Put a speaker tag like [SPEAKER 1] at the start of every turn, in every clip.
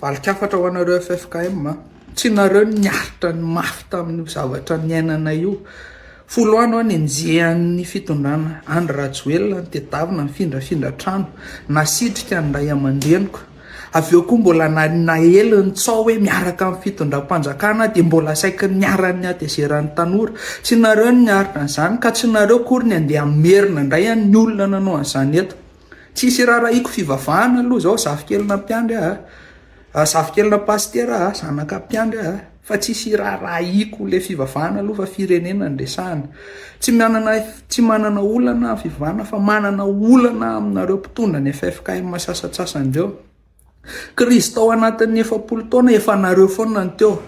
[SPEAKER 1] Valin-kafatra ho anareo ffkm a! Tsy nareo no niaritra ny mafy tamin'io zavatra niainanay io. Folo andro aho nenjehan'ny fitondrana Andry Rajoelina nitedavina nifindrafindra trano, nasitrika ny ray aman-dreniko. Avy eo koa mbola naely ny tsaho hoe miaraka amin'ny fitondram-panjakana dia mbola saiky niharan'ny hatezeran'ny tanora. Tsy nareo no niaritra an'izany ka tsy nareo akory ny andeha hamerina indray ny olona nanao an'izany eto. Tsisy iraharahiako fivavahana aloha zao, zafikelina mpiandry aho a, zafikelina pasitera aho, zanaka mpiandry aho fa tsisy iraharahiako le fivavahana aloha fa firenena no resahana. Tsy manana tsy manana olana amin'ny fivavahana fa manana olana aminareo mpitondra ny ffkm sasantsasany reo. Krizy tao anatin'ny 40 taona efa nareo foana no teo.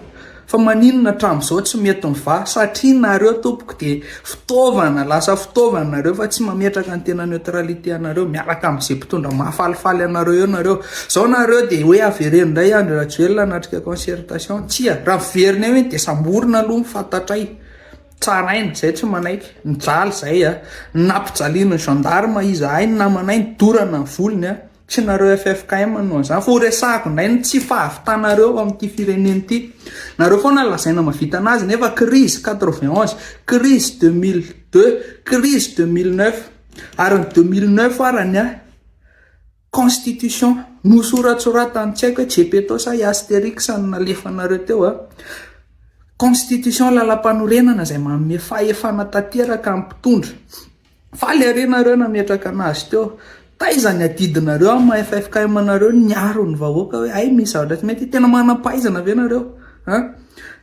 [SPEAKER 1] Fa maninona hatramin'izao tsy mety mivaha? Satria nareo tompoko dia fitaovana, lasa fitaovana nareo fa tsy mametraka ny tena neutralité anareo, miaraka amin'izay mpitondra mahafalifaly anareo eo nareo. Izao nareo dia hoe avereno indray Andry Rajoelina hanatrika concertation. Tsia, raha miverina eo iny dia samborina aloha ny fantatray. Tsaraina, izay tsy manaiky. Nijaly izay a. Nampijalian'ny gendarme izahay, ny namanay, nidorana ny volony a. Tsy nareo ffkm no an'izany fa ho resahako indray ny tsy fahavitanareo amin'ity firenena ity. Nareo foana lazaina mahavita anazy nefa crise 91, crise 2002, crise 2009 ary ny 2009 arany a constitution nosoratsoratany tsy haiko hoe Gepetto sa i Asterix no nalefanareo teo a. Constitution lalam-panorenana izay manome fahefana tanteraka amin'ny mpitondra. Faly are nareo nametraka anazy teo. Taiza ny adidinareo amin'ny maha ffkm anareo niaro ny vahoaka hoe hay misy zavatra tsy mety. Tena manam-pahaizana ve nareo? An?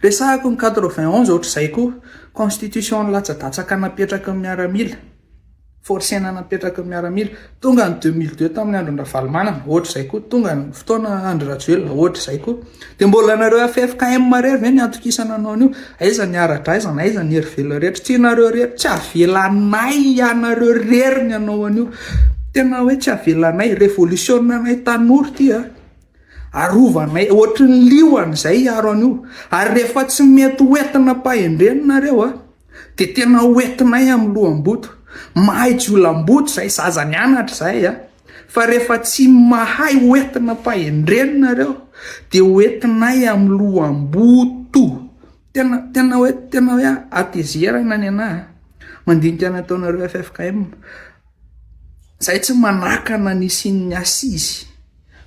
[SPEAKER 1] Resahako ny 91 ohatr'izay koa. Constitution latsa-datsaka napetraky ny miaramila. Forcena napetraky ny miaramila. Tonga ny 2002 tamin'ny andron-dRavalomanana, ohatr'izay koa. Tonga ny fotoana Andry Rajoelina, ohatr'izay koa. Dia mbola nareo ffkm irery ve ny atokisana anao an'io? Aiza ny ara-draizana, aiza ny hery velona rehetra? Tsy nareo irery, tsy avelanay ianareo irery ny hanao an'io. Tena hoe tsy avelanay, revolisiona anay tanora ity a. Arovanay, ohatry ny liona izay hiaro an'io. Ary rehefa tsy mety ho entina am-pahendrena nareo a, dia tena ho entinay amin'ny loham-boto. Mahay jiolam-boto izay, zaza nianatra izay a. Fa rehefa tsy mahay ho entina am-pahendrena nareo dia ho entinay amin'ny loham-boto. Tena tena hoe tena hoe hatezerana ny anahy a. Mandinika ny ataonareo ffkm. Zay tsy manakana ny hisian'ny assise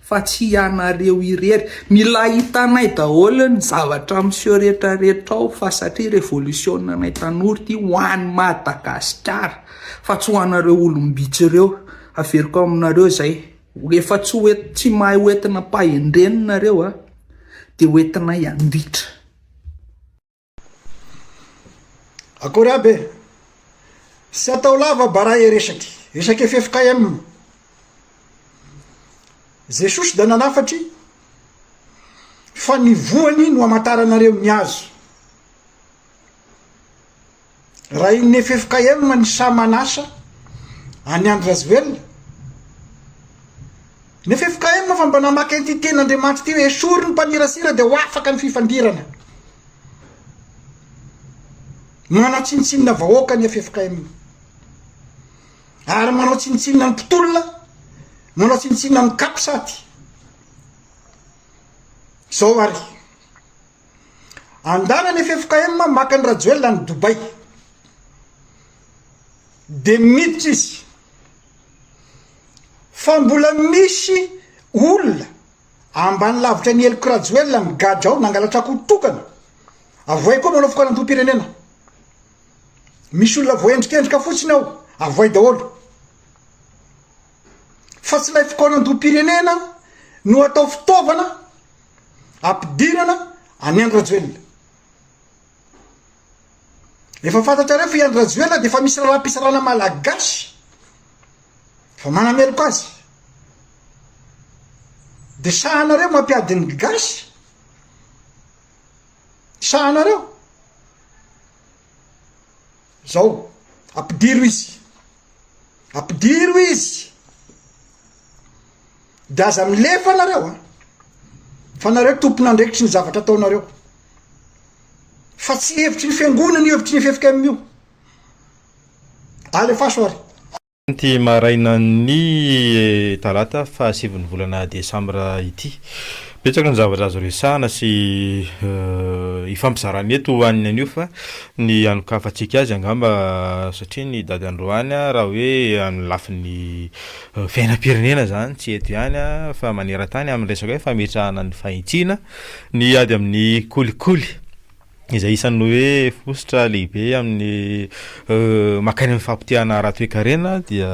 [SPEAKER 1] fa tsy ianareo irery. Mila hitanay daholo ny zavatra miseho rehetrarehetra ao fa satria revolution anay tanora ity ho an'i Madagasikara fa tsy ho anareo olom-bitsy ireo. Averiko aminareo izay, efa tsy ho tsy mahay ho entina am-pahendrena nareo a, dia ho entinay handritra.
[SPEAKER 2] Akory aby e! Tsy atao lava bara e resaky, resaky ffkm. Jesosy da nanafatry fa ny voany no amantaranareo ny hazo. Raha iny ffkm ny sahy manasa an'i Andry Rajoelina, ny ffkm fa mba namaky an'ity tenin'Andriamanitra ity hoe esory ny mpanirasira dia ho afaka ny fifandirana. Manatsinontsinona vahoaka ny ffkm. Ary manao tsinontsinona ny mpitolona, manao tsinontsinona ny capsat. Zao ary. Andana ny ffkm maka an'i Rajoelina any Dubaï. Dia miditra izy. Fa mbola misy olona ambany lavitra ny heloky Rajoelina migadra ao nangalatra akoho tokana. Avoay koa manao fikaonandoham-pirenena. Misy olona voaendrikendrika fotsiny ao, avoay daholo. Fa tsy ilay fikaonandoham-pirenena no atao fitaovana Ampidirana an'i Andry Rajoelina. Efa fantatrareo fa i Andry Rajoelina dia efa misy raharaham-pitsarana malagasy fa manameloka azy. Dia sahanareo mampiady ny gasy? Sahanareo? Zao, ampidiro izy. Ampidiro izy. De aza milefa nareo a! Fa nareo tompon'andraikitry ny zavatra ataonareo. Fa tsy hevitry ny fiangonana io hevitry ny ffkm io. Alefaso ary.
[SPEAKER 3] Ity marainan'ny talata fahasivin'ny volana desambra ity. Betsaka ny zavatra azo resahana sy ifampizarana eto ho an'ny anio fa ny hanokafantsika azy angamba satria ny daty androany raha hoe amin'ny lafiny fiainam-pirenena izany tsy eto ihany fa maneran-tany amin'ny resaka hoe fametrahana ny fahitsiana ny ady amin'ny kolikoly. izay isan'ny hoe fositra lehibe amin'ny mankany amin'ny fahapotehana ara-toekarena dia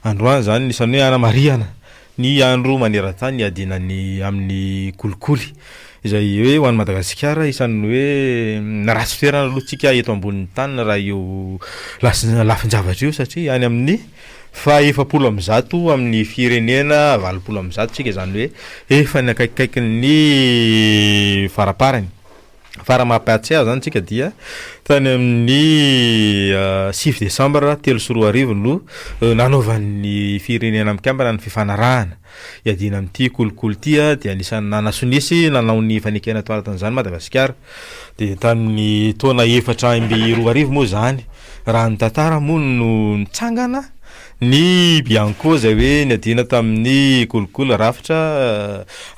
[SPEAKER 3] androany izany isan'ny hoe hanamarihana ny andro maneran-tany hiadiana ny amin'ny kolikoly izay hoe ho an'i Madagasikara isan'ny hoe ratsy toerana aloha tsika eto ambonin'ny tany raha io lafin-javatra io satria any amin'ny faha-140 amin'ny firenena 180 tsika izany hoe efa ny akaikikaikin'ny faraparany. Fa raha mampahatsiahy izany tsika dia tany amin'ny sivy desambra 2003 no nanaovan'ny Firenena Mikambana ny fifanarahana hiadiana amin'ity kolikoly ity dia anisan'ny nanasonia sy nanao ny fanekena tao anatin'izany Madagasikara. Dia tamin'ny taona 2004 moa izany raha ny tantara moa no nitsangana ny Bianco izay hoe niadiana tamin'ny kolikoly rafitra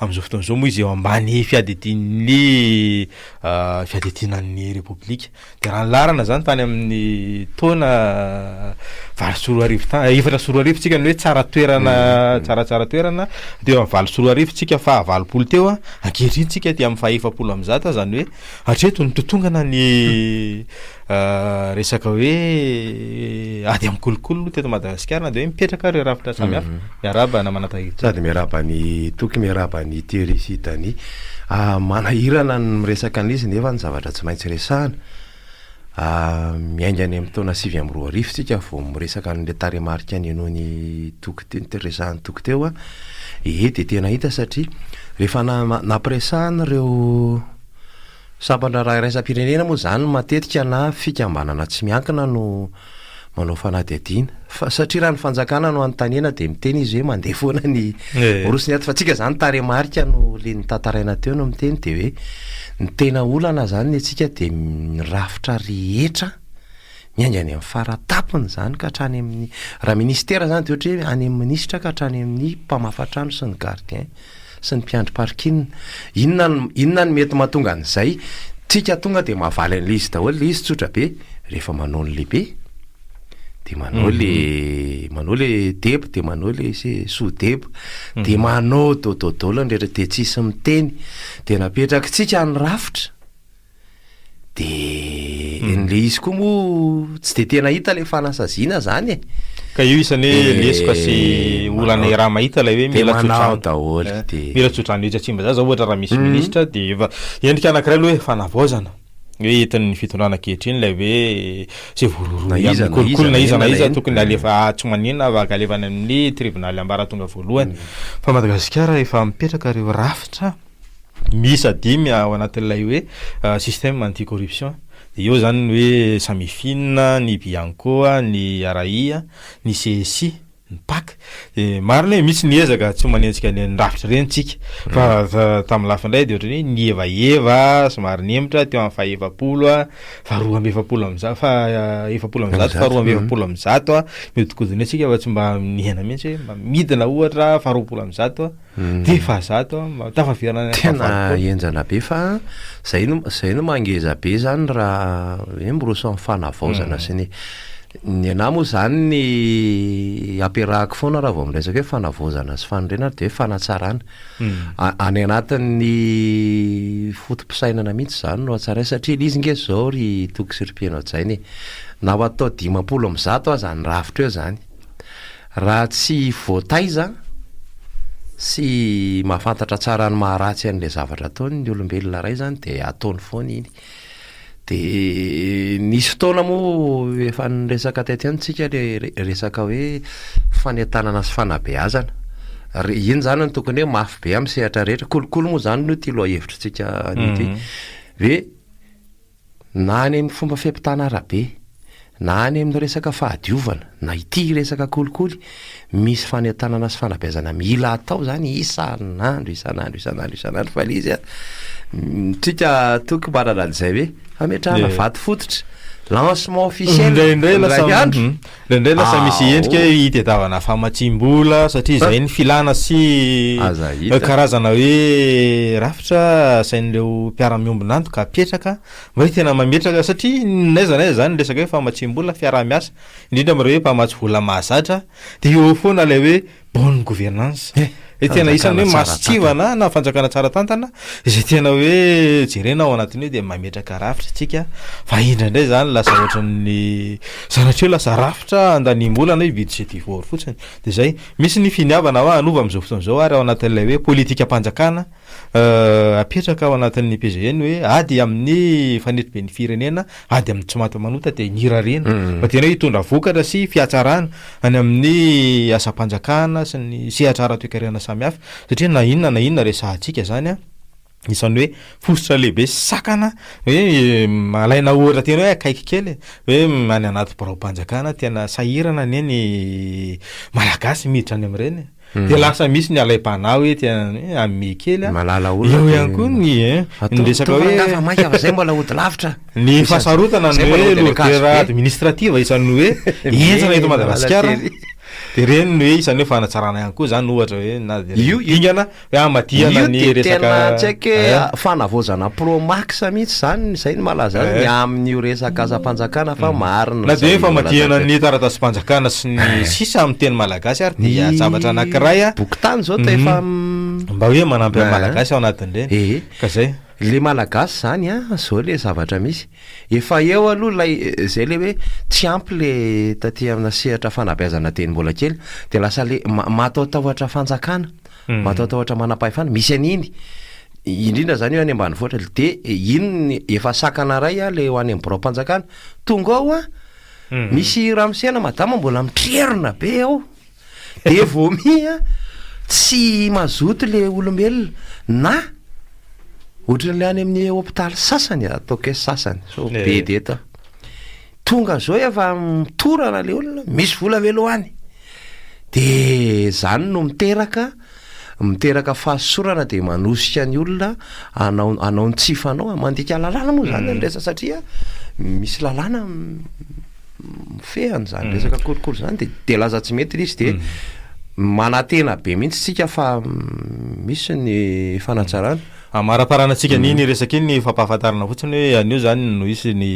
[SPEAKER 3] amin'izao fotoana izao moa izy eo ambany fiadidian'ny fiadidiana ny Repoblika. Dia raha ny laharana izany tany amin'ny taona 2008 tany, 2004 tsika ny hoe tsara toerana, tsaratsara toerana, teo amin'ny 2008 tsika faha 80 teo, ankehitriny tsika aty amin'ny faha 140, izany hoe hatreto nitotongana ny Resaka hoe ady amin'ny kolikoly aloha teto Madagasikara na dia hoe mipetraka ary ireo rafitra samihafa. Miarahaba namana Tahirija.
[SPEAKER 4] Sady miarahaba an'i Toky, miarahaba an'i Thierry sy Dany. Manahirana ny miresaka an'izy nefa ny zavatra tsy maintsy resahana. Miainga any amin'ny taona 2009 isika vao miresaka an'ilay tarehimarika nenoin'i Toky teo, resahan'i Toky teo. Ee dia tena hita satria rehefa nampiresahana ireo Sampan-draharaha iraisam-pirenena moa izany matetika na fikambanana tsy miankina no manao fanadihadiana. Fa satria raha ny fanjakana no anontaniana dia miteny izy hoe mandeha foana ny roso ny ato. Fa antsika izany tarehimarika no le notantaraina teo no miteny dia hoe ny tena olana izany ny antsika dia ny rafitra rehetra miainga any amin'ny fara tampony izany ka hatrany amin'ny, raha ministera izany dia ohatra hoe any amin'ny minisitra ka hatrany amin'ny mpamafa trano sy ny gardien. sy ny mpiandry parking. Inona no inona no mety mahatonga an'izay? Tsika tonga dia mahavaly an'ilay izy daholo, ilay izy tsotra be, rehefa manao ny lehibe dia manao le manao le deba dia manao le se- sous deba dia manao dododolo ny rehetra dia tsisy miteny dia napetrakitsika ny rafitra. De le izy koa moa tsy de tena hita le fanasaziana zany e.
[SPEAKER 3] Ka io isany hoe lesoka sy olana iaraha mahita ilay hoe mila tsodrano.
[SPEAKER 4] daholo
[SPEAKER 3] eh, de. Mila tsodrano etsy Tsimbazaza ohatra raha misy ministra de efa endrika anankiray aloha hoe fanavaozana hoe entin'ny fitondrana ankehitriny ilay hoe izay voarohirohy amin'ny kolikoly na iza na iza tokony alefa tsy maninona afaka alefa any amin'ny tribonaly ambaratonga voalohany. Fa Madagasikara efa mipetraka ireo rafitra. miisa dimy ao anatin'ilay hoe système anti corruption, dia eo izany ny hoe Samifin, ny Bianco, ny RAI, ny CSI, ny pac, dia marina hoe misy ny ezaka tsy manenjika an'ireny rafitra ireny tsika fa tamin'ny lafiny iray dia ohatran'ny hoe nievaheva somary nihemotra teo amin'ny faha 40, faha 142, faha 140, faha 142 mihodinkodina eo tsika fa tsy mba nihena mihitsy hoe mba midina ohatra faha 120. Dia fahazato aho, mba tafaverina any
[SPEAKER 4] Tena fahavalopolo. henjana be fa zay no zay no mangeza be zany raha hoe miroso amin'ny fanavaozana sy ny ny anah moa zany ny ampiarahako foana raha vao miresaka hoe fanavaozana sy fanorenana dia hoe fanatsarana. A- Any anatin'ny foto-pisainana mihitsy zany no hatsaraina satria ilay izy nge zao ry Toky sy ry Mpihaino hajaina e, na ho atao 150 aza ny rafitra eo zany, Raha tsy voataiza sy mahafantatra tsara ny maharatsy an'ilay zavatra ataony ny olombelona iray zany dia ataony foana iny. Dia nisy fotoana moa efa niresaka teto ihany tsika le resaka hoe fanentanana sy fanabeazana. Iny zany no tokony hoe mafy be amin'ny sehatra rehetra. Kolikoly moa zany no ity lohahevitritsika anio ity. Hoe Na any amin'ny fomba fiampitana arabe, na any amin'ny resaka fahadiovana, na ity resaka kolikoly, misy fanentanana sy fanabeazana mila atao izany isan'andro, isan'andro, isan'andro, isan'andro fa ilay izy an, tsika toky manana an'izay hoe fametrahana vato fototra. Lancement officiel
[SPEAKER 3] Indraindray lasa
[SPEAKER 4] indray andro.
[SPEAKER 3] Indraindray lasa misy endrika hoe hitadiavana famatsiam-bola satria izay ny filana sy
[SPEAKER 4] Aza hita.
[SPEAKER 3] karazana hoe rafitra asain'ireo mpiara-miombon'antoka apetraka mba hoe tena mametraka satria n'aiza n'aiza izany resaka hoe famatsiam-bola, fiaraha-miasa indrindra amin'ireo hoe mpamatsy vola mahazatra dia eo foana ilay hoe bonne gouvernance.
[SPEAKER 4] Eh,
[SPEAKER 3] Hoe tena isan'ny hoe
[SPEAKER 4] fanjakana tsara
[SPEAKER 3] mason-tsivana na fanjakana tsara tantana izay tena hoe jerena ao anatin'io dia mametraka rafitra isika fa indraindray izany lasa ohatran'ny sanatria hoe lasa rafitra andaniam-bola na hoe budgétivore fotsiny dia izay. Misy ny finiavana hoa hanova amin'izao fotoana izao ary ao anatin'ilay hoe politikam-panjakana Apetraka ao anatin'ny PGE ny hoe ady amin'ny fanetriben'ny firenena, ady amin'ny tsy maty manota dia ny irariana fa tena hoe hitondra vokatra sy fihatsarana any amin'ny asam-panjakana sy ny sehatra ara-toekarena samihafa satria na inona na inona resahantsika izany an, isan'ny hoe fositra lehibe sy sakana hoe alaina ohatra tena hoe akaiky kely e, hoe any anaty biraom-panjakana tena sahirana anie ny Malagasy miditra any amin'ireny e. Dia lasa misy ny alaim-panahy hoe tena hoe hanome kely a.
[SPEAKER 4] Malala olona
[SPEAKER 3] Eo
[SPEAKER 4] dia
[SPEAKER 3] ihany koa ny eh, ny
[SPEAKER 4] Ataovy
[SPEAKER 3] resaka
[SPEAKER 4] ataovy
[SPEAKER 3] hoe
[SPEAKER 4] angaha fa maika fa zay mbola hody lavitra.
[SPEAKER 3] ny
[SPEAKER 4] Misy
[SPEAKER 3] fahasarotana ny
[SPEAKER 4] zay mbola
[SPEAKER 3] hoe
[SPEAKER 4] hody any
[SPEAKER 3] lourdeur
[SPEAKER 4] Ankatso be.
[SPEAKER 3] administrative isan'ny hoe henjana eto
[SPEAKER 4] Malala
[SPEAKER 3] Madagasikara.
[SPEAKER 4] tery.
[SPEAKER 3] Dia ireny ny hoe isan'ny hoe fanatsarana ihany koa izany ohatra hoe na dia
[SPEAKER 4] Io- io-
[SPEAKER 3] dingana Hoe hamadihana
[SPEAKER 4] Io
[SPEAKER 3] ny
[SPEAKER 4] dia
[SPEAKER 3] resaka
[SPEAKER 4] tena tsy haiko hoe
[SPEAKER 3] eh.
[SPEAKER 4] fanavaozana pro max mihitsy zany, zay no malaza azy, ny
[SPEAKER 3] Eh.
[SPEAKER 4] amin'io resaka asam-panjakana fa marina
[SPEAKER 3] Na dia
[SPEAKER 4] zay
[SPEAKER 3] hoe famadihana
[SPEAKER 4] voalazako
[SPEAKER 3] ny taratasim-panjakana sy ny sisa amin'ny teny malagasy ary dia
[SPEAKER 4] Ny
[SPEAKER 3] zavatra anankiray a.
[SPEAKER 4] bokin-tany zao dia efa m-
[SPEAKER 3] Mba hoe manampy
[SPEAKER 4] Eh.
[SPEAKER 3] ny malagasy ao anatin'ireny.
[SPEAKER 4] Eh.
[SPEAKER 3] Ka zay.
[SPEAKER 4] Le malagasy zany a, zao le zavatra misy, efa eo aloha ilay, zay le hoe tsy ampy le taty amina sehatra fanabeazana dieny mbola kely, de lasa le ma- matahotahotra fanjakana, matahotahotra manam-pahefana, misy an'iny, indrindra zany hoe any ambanivohitra, de iny ny efa sakana iray a le ho any amin'ny biraom-panjakana, tonga ao a, misy ramose na madama mbola mitrerona be ao. De vomi a, tsy mazoto le olombelona na ohatran'le any amin'ny hopitaly sasany, ataoko hoe sasany sao be de eto aho, tonga zao efa mitorana le olona, misy vola ve aloha any? De zany no miteraka miteraka fahasosorana de manosika ny olona hanao hanao ny tsy fanao, mandika lalàna moa zany ny resaka satria misy lalàna mifehy an'izany resaka kolikoly zany de de laza tsy mety le izy de manantena be mihitsy tsika fa misy ny fanatsarana.
[SPEAKER 3] Amaraparanantsika an'iny resaka iny ny fampahafantarana fotsiny hoe anio zany no hisy ny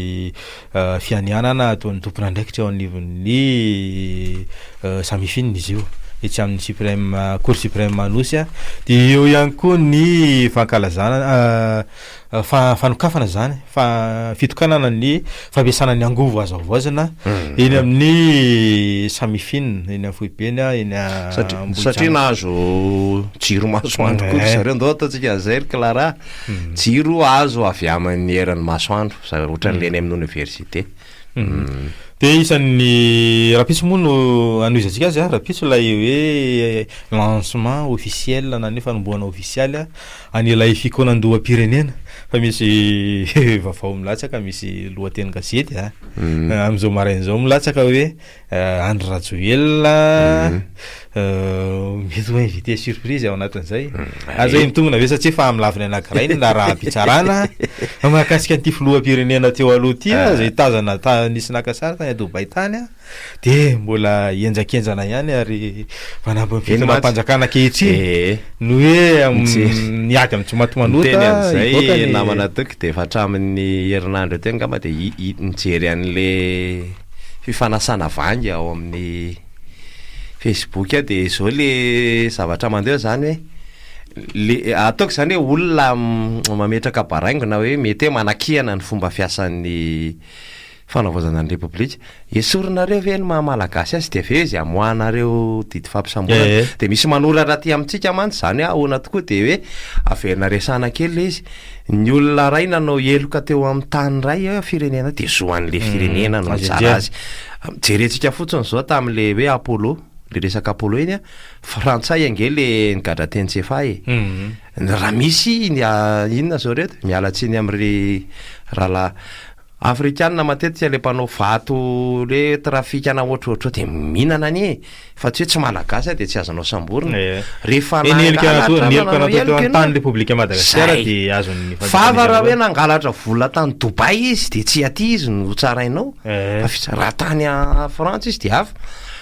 [SPEAKER 3] fianianana ataon'ny tompon'andraikitra eo anivon'ny Samifin izy io etsy amin'ny Supreme Cour Supreme Anosy dia eo ihany koa ny fankalazana fanokafana izany fa fitokanana ny fampiasana ny angovo azo havaozina eny amin'ny Samifin eny amin'ny foibeny eny
[SPEAKER 4] Satria satria nahazo jiro masoandro koa ry zareo, ndao ataontsika an'izay ry Clara, jiro azo avy amin'ny herin'ny masoandro, zay ohatran'ilay eny amin'ny oniversite.
[SPEAKER 3] Dia isan'ny rahampitso moa no hanohizantsika azy, rahampitso ilay hoe lancement officiel na ny hoe fanombohana ofisialy an'ilay fikaonandoham-pirenena fa misy vaovao milatsaka, misy lohatenin-gazety a, amin'izao maraina izao milatsaka hoe Andry Rajoelina mety ho invité surprise ao anatin'izay. Aza hoe mitombina ve satria efa amin'ny lafiny anankiray ny raharaham-pitsarana mahakasika an'ity filoham-pirenena teo aloha ity izay tazana ta- nisy naka sary tany Dubaï tany dia mbola henjankenjana ihany ary manampy ny fitondram-panjakana ankehitriny ny hoe ny ady amin'ny tsimatimanota
[SPEAKER 4] Niteny an'izay
[SPEAKER 3] hivoaka ny
[SPEAKER 4] namana Toky dia efa hatramin'ny herinandro teo angamba dia nijery an'le fifanasana vangy ao amin'ny Facebook aho dia izao le zavatra mandeha zany hoe le ataoko zany hoe olona mametraka baraingo na hoe mety hoe manakihana ny fomba fiasan'ny fanavaozana ny repoblika, esorinareo ve ny maha malagasy azy dia avy eo izy amoahanareo didy fampisamborana, dia misy manoratra aty amintsika mantsy zany hoe ahoana tokoa dia hoe averina resahana kely le izy, Ny olona iray nanao heloka teo amin'ny tany iray, firenena, dia zo an'ilay firenena no mitsara azy. Jerentsika fotsiny izao tamin'ilay hoe Apollo, ilay resaka Apollo iny an, frantsay ange ilay nigadra teny Tsiafahy e. Raha misy ny inona izao ireto, miala tsiny amin'ry rahalahy. Afrikanina matetika le mpanao vato le trafikana ohatrohatra de mihinana anie e! Fa tsy hoe tsy malagasy aho de tsy azonao samborina.
[SPEAKER 3] Ee.
[SPEAKER 4] Rehefa
[SPEAKER 3] Ny heloka
[SPEAKER 4] nangalatra
[SPEAKER 3] natao ny heloka
[SPEAKER 4] nanao
[SPEAKER 3] natao teo
[SPEAKER 4] heloka
[SPEAKER 3] an-tany
[SPEAKER 4] ianao,
[SPEAKER 3] Repoblika Madagasikara
[SPEAKER 4] zay.
[SPEAKER 3] dia azon'ny
[SPEAKER 4] Fa
[SPEAKER 3] fanjakana
[SPEAKER 4] raha hoe
[SPEAKER 3] isan'andro.
[SPEAKER 4] nangalatra vola tany Dubaï izy de tsy aty izy no tsarainao.
[SPEAKER 3] Ee.
[SPEAKER 4] Fa fitsa- raha tany a Frantsa izy de hafa.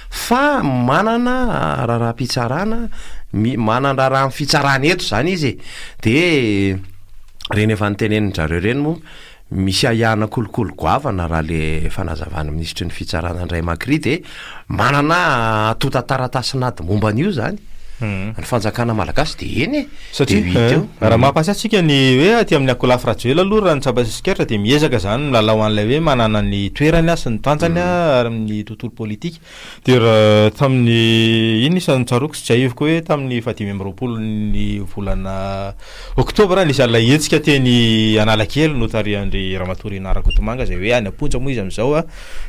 [SPEAKER 4] Fa manana raharaham-pitsarana, mi- manan-draharaha amin'ny fitsarana eto zany izy e. De reny efa notenenin-dRareo reny moa, Misy ahiahina kolikoly goavana raha le fanazavan'ny minisitry ny fitsarana André Macri dia manana antontan-taratasin'ady momba an'io izany ny fanjakana malagasy dia eny e!
[SPEAKER 3] Satria
[SPEAKER 4] dia ho hita eo.
[SPEAKER 3] raha mahapahatsiahy antsika ny hoe aty amin'ny ankolafy Rajoelina aloha raha ny tsapa sy tsikaritra dia miezaka izany milalao an'ilay hoe manana ny toerany sy ny tanjany ary amin'ny tontolo politika. Dia raha tamin'ny, iny isan'ny tsaroako sy tsiahiviko hoe tamin'ny fahadimy amby roapolo ny volana oktobra nisy an'ilay hetsika teny Analakely notarihan-dry Ramatoa Rinah Rakotomanga izay hoe any am-ponja moa izy amin'izao,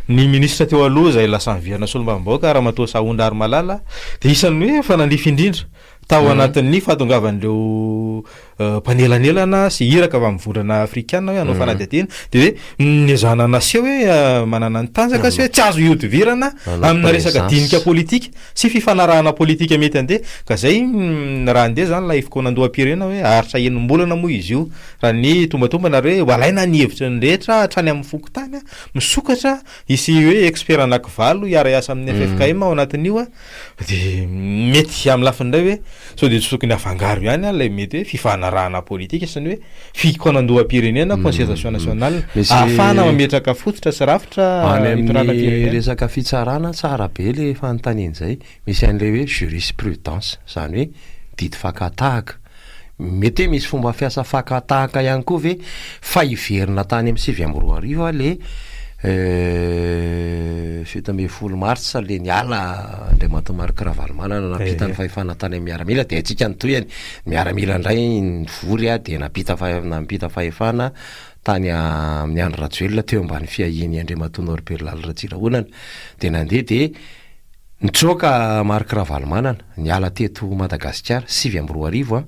[SPEAKER 3] ny minisitra teo aloha izay lasa niverina solombavambahoaka Ramatoa Sahondra Harimalala dia isan'ny hoe efa nandrify indrindra tao anatin'ny fahatongavan'ireo mpanelanelana sy iraka avy amin'ny vondrona afrikana hoe hanao fanadihadiana dia hoe nezahana naseho hoe manana ny tanjaka sy hoe tsy azo ihodivirana amina resaka dinika politika sy fifanarahana politika mety handeha ka zay raha handeha zany ilay fikaonandoham-pirenena hoe haharitra enim-bolana moa izy io raha ny tombatombana ary hoe ho alaina ny hevitry ny rehetra hatrany amin'ny fokontany misokatra hisy hoe expert anakivalo hiara-hiasa amin'ny ffkm ao anatin'io Dia mety amin'ny lafiny iray hoe sao dia tsy tokony afangaro ihany ilay mety hoe fifanarahana politika sy ny hoe fikaonandoham-pirenena, concertation nationale,
[SPEAKER 4] Misy
[SPEAKER 3] ahafahana mametraka fototra sy rafitra
[SPEAKER 4] Any
[SPEAKER 3] hitondrana
[SPEAKER 4] amin'ny
[SPEAKER 3] firenena.
[SPEAKER 4] resaka fitsarana tsara be le fanontaniana izay, misy an'ilay hoe jurisprudence, izany hoe didy fakan-tahaka. Mety hoe misy fomba fiasa fakan-tahaka ihany koa ve fa hiverina tany amin'ny 2009 aho le 17 martsa le niala Andriamatoa Marc Ravalomanana nampita ny fahefana tany amin'ny miaramila dia haintsika ny tohiny, ny miaramila indray nivory dia nampita nampita fahefana tany amin'i Andry Rajoelina teo ambany fiahian'i Andriamatoa Norbert Lala Ratsirahonana dia nandeha dia Nitsoaka Marc Ravalomanana, niala teto Madagasikara, 2009 an!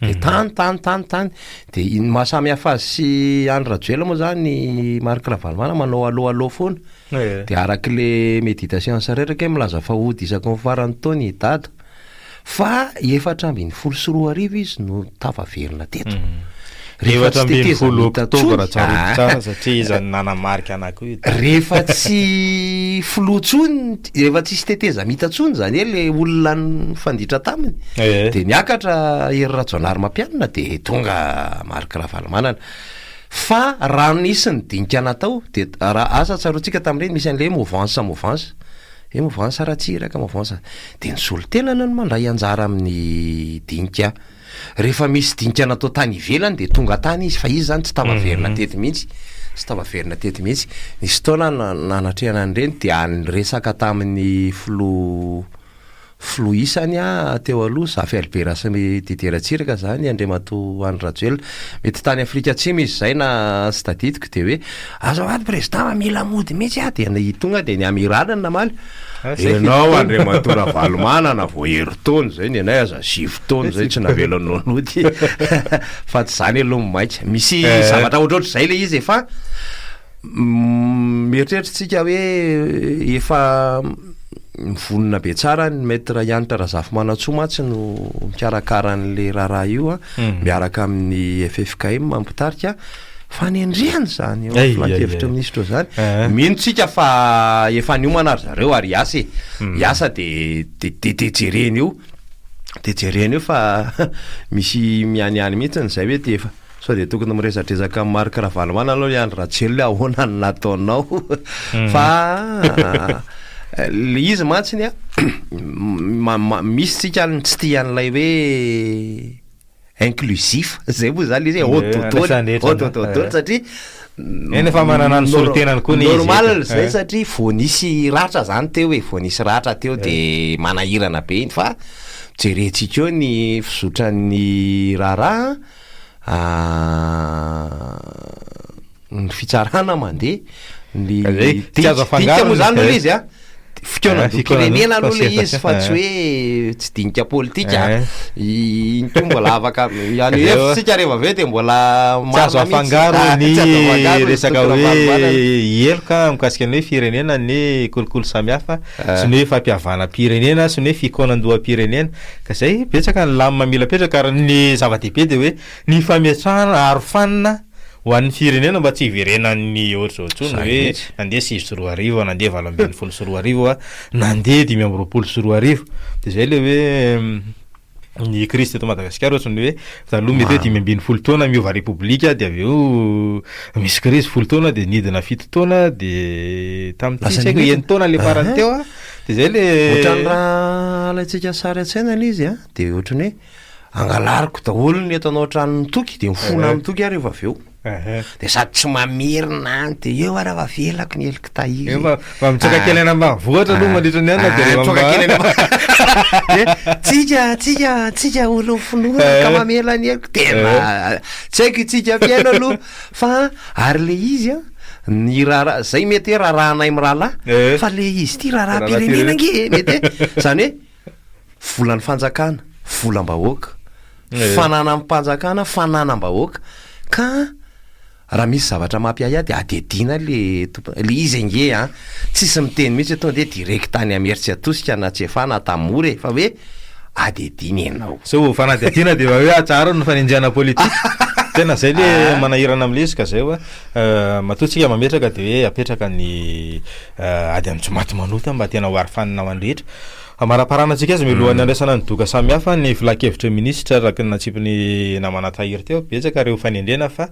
[SPEAKER 4] Dia tany, tany, tany, tany. Dia ny maha samy hafa azy sy Andry Rajoelina moa zany, Marc Ravalomanana manao allo allo foana. Dia araka le méditation sareraka hoe milaza fa hody isaky ny faran'ny taona i Dada. Fa 2014 izy no tafaverina teto. Rehefa tsy
[SPEAKER 3] 14
[SPEAKER 4] tetezamita
[SPEAKER 3] oktobra
[SPEAKER 4] intsony,
[SPEAKER 3] tsaroako tsara satria iza no nanamarika anah koa io daty.
[SPEAKER 4] Rehefa tsy filoha intsony, rehefa tsisy tetezamita intsony izany hoe le olona nifanditra taminy, dia niakatra Hery Rajaonarimampianina dia tonga Marc Ravalomanana. Fa raha nisy ny dinika natao dia raha asa tsaroantsika tamin'ireny misy an'ilay hoe mouvance mouvance. Hoe mouvance Ratsiraka, mouvance, dia ny solontenana no mandray anjara amin'ny dinika. Rehefa misy dinika natao tany ivelany dia tonga tany izy, fa izy izany tsy tafaverina teto mihitsy, tsy tafaverina teto mihitsy. Nisy fotoana nanatrehana an'ireny dia niresaka tamin'ny filoha Filoha isany teo aloha, Zafy Albert sy Didier Ratsiraka izany, Andriamatoa Andry Rajoelina. Mety tany Afrika Atsimo izy izay na tsy tadidiko dia hoe, azafady Président fa mila mody mihitsy aho, dia ny tonga dia ny amiral no namaly, ianao Andriamatoa Ravalomanana vao herintaona izay, ny anay aza sivy taona izay tsy navelanao nody, fa tsy izany aloha no maika. Misy zavatra ohatrohatr'izay ilay izy e, fa Mieritreritra tsika hoe efa mivonona be tsara ny maître Hanitra Razafimanantsoa mantsy no mikarakara an'le raharaha io miaraka amin'ny ffkm mpitarika fanendrehana izany eo amin'ny filankevitry ny minisitra eo izany. Mino tsika fa efa niomana ry zareo ary hiasa e. Hiasa de de de jerena eo, de jerena eo fa misy mihanihany mihitsy izay hoe de efa Sao dia tokony miresadresaka amin'i Marc Ravalomanana aloha i Andry Rajoelina hoe ahoana no nataonao fa le izy mantsiny a misy tsika ny tsy tia an'ilay hoe inclusif zay moa zany le izy hoe ao dodôly ao dodôly satria
[SPEAKER 3] Eny efa manana ny solontenany koa ny izy
[SPEAKER 4] normal zay satria vao nisy ratra zany teo e vao nisy ratra teo de manahirana be iny fa jerentsika eo ny fizotran'ny raharaha Ny fitsarana mandeha, ny
[SPEAKER 3] Tsy azo
[SPEAKER 4] dinika
[SPEAKER 3] afangaro
[SPEAKER 4] moa zany
[SPEAKER 3] ny-
[SPEAKER 4] aloha izy a. Fikaonandoham-pirenena aloha ilay izy fa tsy hoe tsy dinika politika. Iny koa mbola afaka haneho hevitra isika rehefa avy eo dia mbola
[SPEAKER 3] Tsy azo
[SPEAKER 4] marina mihitsy.
[SPEAKER 3] afangaro
[SPEAKER 4] Ah,
[SPEAKER 3] ny
[SPEAKER 4] tsy azo afangaro ny
[SPEAKER 3] resaka
[SPEAKER 4] Toky
[SPEAKER 3] hoe
[SPEAKER 4] Ravalomanana.
[SPEAKER 3] heloka mikasika ny hoe firenena ny kolikoly samihafa sy ny hoe fampihavanam-pirenena sy ny hoe fikaonandoham-pirenena. Ka izay, betsaka ny lamina mila apetraka ary ny zava-dehibe dia hoe ny fametrahana arofanina ho an'ny firenena mba tsy hiverenan'ny ohatr'izao intsony
[SPEAKER 4] Zany
[SPEAKER 3] hoe
[SPEAKER 4] mihitsy.
[SPEAKER 3] nandeha 2009, nandeha 2018, nandeha 2025. Dia izay ilay hoe ny krizy teto Madagasikara ohatran'ny hoe taloha mety hoe 15 taona miova repoblika dia avy eo misy krizy folo taona dia nidina fito taona dia tamin'ity
[SPEAKER 4] Lasa
[SPEAKER 3] tsy haiko
[SPEAKER 4] nidina.
[SPEAKER 3] enin-taona ilay farany
[SPEAKER 4] Aha.
[SPEAKER 3] teo a. Dia izay ilay
[SPEAKER 4] Ohatran'ny raha alaintsika sary an-tsaina ilay izy a, dia ohatran'ny hoe Angalariko daholo ny entana ao an-tranon'i Toky dia mifona amin'i Toky aho rehefa avy eo. Dia sady tsy mamerina any dia eo ary aho avelako ny heloky tahiry.
[SPEAKER 3] Eo mba mba mitsoaka kely any ambanivohitra aloha mandritra ny alina dia rehefa
[SPEAKER 4] Mitsoaka
[SPEAKER 3] mba
[SPEAKER 4] kely any ambanivohitra. Dia tsika tsika tsika olon'ny finoana ka mamela ny heloka. Tena tsy haiko itsika mpihaino aloha fa ary le izy an, ny raharaha zay mety hoe raharahanay mirahalahy fa le izy ity raharaham-pirenena ange e, mety hoe zany hoe Volan'ny fanjakana, volam-bahoaka, fananam-panjakana, fananam-bahoaka, ka raha misy zavatra mampiahiahy dia adihadiana le tompon-, le izy ange an, tsisy miteny mihitsy hoe tonga dia direct any Imerintsiatosika na Tsiafahy na Antanimora e, fa hoe adihadiana ianao.
[SPEAKER 3] Sao fanadihadiana dia hoe atsaharo ny fanenjehana politika, tena zay le manahirana amle izy ka zay hoa, matoa tsika mametraka dia hoe apetraka ny ady amin'ny tsy maty manota mba tena ho arofanina ho an'ny rehetra. Hamaraparana antsika azy mialohan'ny handraisana ny doka samihafa ny filankevitry ny minisitra araka ny natsipin'ny namana Tahiry teo. Betsaka ireo fanendrena fa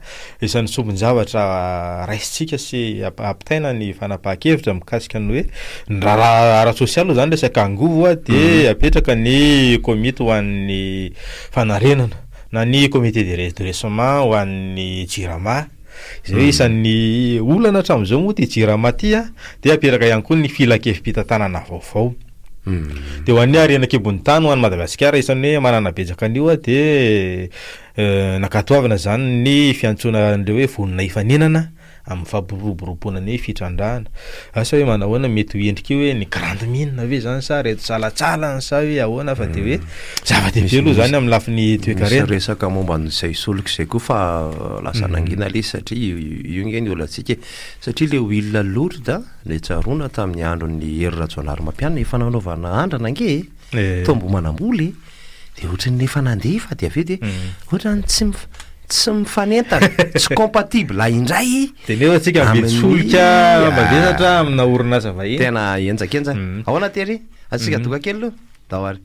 [SPEAKER 3] isan'ny sombin-javatra raisintsika sy ampitaina ny fanapahan-kevitra mikasika ny hoe ny raharaha ara-tsosialy aloha izany resaka angovo dia apetraka ny komity ho an'ny fanarenana na ny comité de redressement ho an'ny Jirama. Izay hoe isan'ny olana hatramin'izao moa ity Jirama ity dia aperaka ihany koa ny filankevi-pitantanana vaovao. Dia ho an'ny harena an-kibon'ny tany ho an'i Madagasikara isan'ny hoe manana betsaka an'io dia nankatoavina izany ny fiantsoana an'ilay hoe vonona hifaninana amin'ny fampiroboroboana ny fitrandrahana. Asa hoe manahoana mety ho endrika io hoe ny grande mine ve izany sa ireto salantsalany sa hoe ahoana fa dia hoe zava-dehibe aloha izany amin'ny lafiny toekarena.
[SPEAKER 4] Misy resaka momba an'izay solika izay koa fa lasa nangina ilay izy satria io ange ny olantsika e. Satria ilay huile lourde ilay tsaroana tamin'ny andron'ny Hery Rajaonarimampianina efa nanaovana andrana ange e. Tao Ambohimanambola e. Dia ohatran'ny efa nandeha fa dia avy eo dia ohatran'ny tsy tsy mifanentana, tsy compatible indray.
[SPEAKER 3] Dia nefa tsika mividy solika mavesatra amina orinasa vahiny.
[SPEAKER 4] Tena henjakenjana. Ahoana Terry? Asiantsika doka kely aloha? Ndao ary.